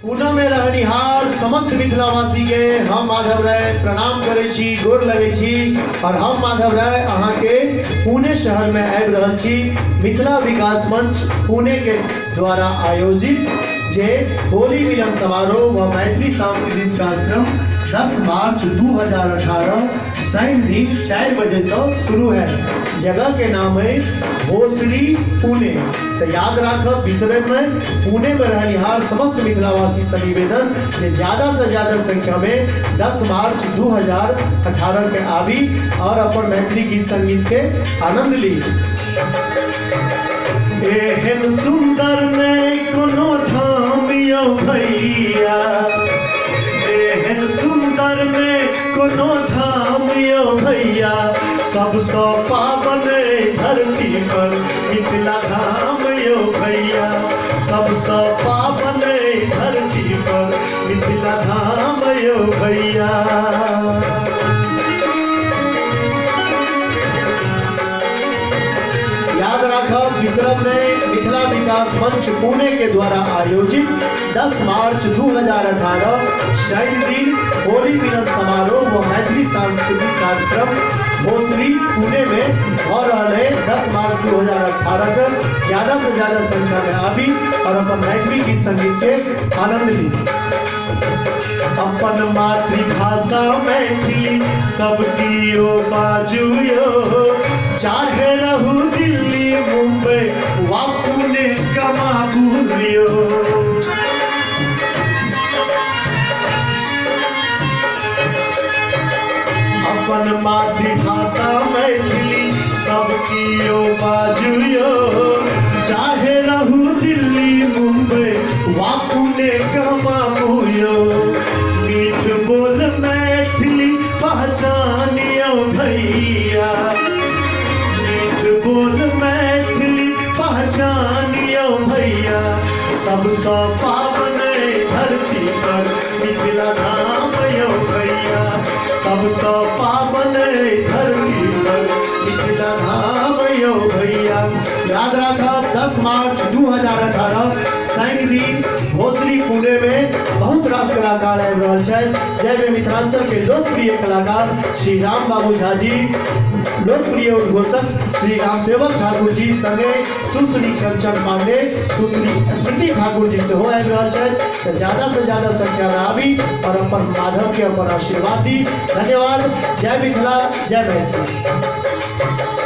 पूना में रहनिहार समस्त मिथिलावासी के हम माधव राय प्रणाम करै छी, गोर लगै छी। और हम माधव राय अहाँ के पुणे शहर में आबि रहल छी मिथिला विकास मंच पुणे के द्वारा आयोजित जे होली मिलन समारोह व मैथिली सांस्कृतिक कार्यक्रम 10 मार्च 2018 शनि दिन 4 बजे से शुरू है। जगह के नाम है भोसड़ी पुणे। तो याद राखब, बिसरब में पुणे में रहनिहार समस्त मिथिलावासी से निवेदन जे ज़्यादा से ज़्यादा संख्या में 10 मार्च 2018 के आबी और अपन मैथिली गीत संगीत के आनंद ली। एहन सुंदर ने कोनो धाम यौ भैया, एहन सुंदर में कोनो धाम यौ भैया, सबसँ पावन धरती पर मिथिला धाम यौ भैया, सबसँ पावन धरती पर मिथिला धाम यौ भैया। याद राखब, बिसरब नहीं, मिथिला विकास मंच पुणे के द्वारा आयोजित 10 मार्च 2018 शनि दिन होली मिलन समारोह व मैथिली सांस्कृतिक कार्यक्रम भोसड़ी पुणे में हो रहा है। 10 मार्च 2018 के ज़्यादा से ज़्यादा संख्या में आबी और अपन मैथिली गीत संगीत के आनंद ली। अपन मातृभाषा मैथिली सब कियो बाजू यो, चाहे रहू दिल्ली मुंबई वा पुणे कमाबू यो। अपन मातृभाषा मैथिली सब कियो बाजू यो, चाहे रहू दिल्ली मुंबई वा पुणे कमाबू यो। मीठ बोल मैथिली पहचानियो भैया, मीठ बोल मैथिली पहचानियो भैया, सबसँ पावन धरती पर मिथिला धाम यौ भैया, सबसँ पावन धरती पर मिथिला धाम यौ भैया। याद राखब, 10 मार्च 2018 शनि दिन भोसड़ी पुणे में बहुत रास कलाकार आबि रहल छथि, जाहिमे मिथिलांचल के लोकप्रिय कलाकार श्री राम बाबू झा जी, लोकप्रिय उद्घोषक श्री रामसेवक ठाकुर जी, संगे सुश्री कंचन पांडे, सुश्री स्मृति ठाकुर जी सेहो आबि रहल छथि। तो ज़्यादा से ज़्यादा संख्या में आबी और अपन माधव के अपन आशीर्वाद दी। धन्यवाद। जय मिथिला, जय मैथिली।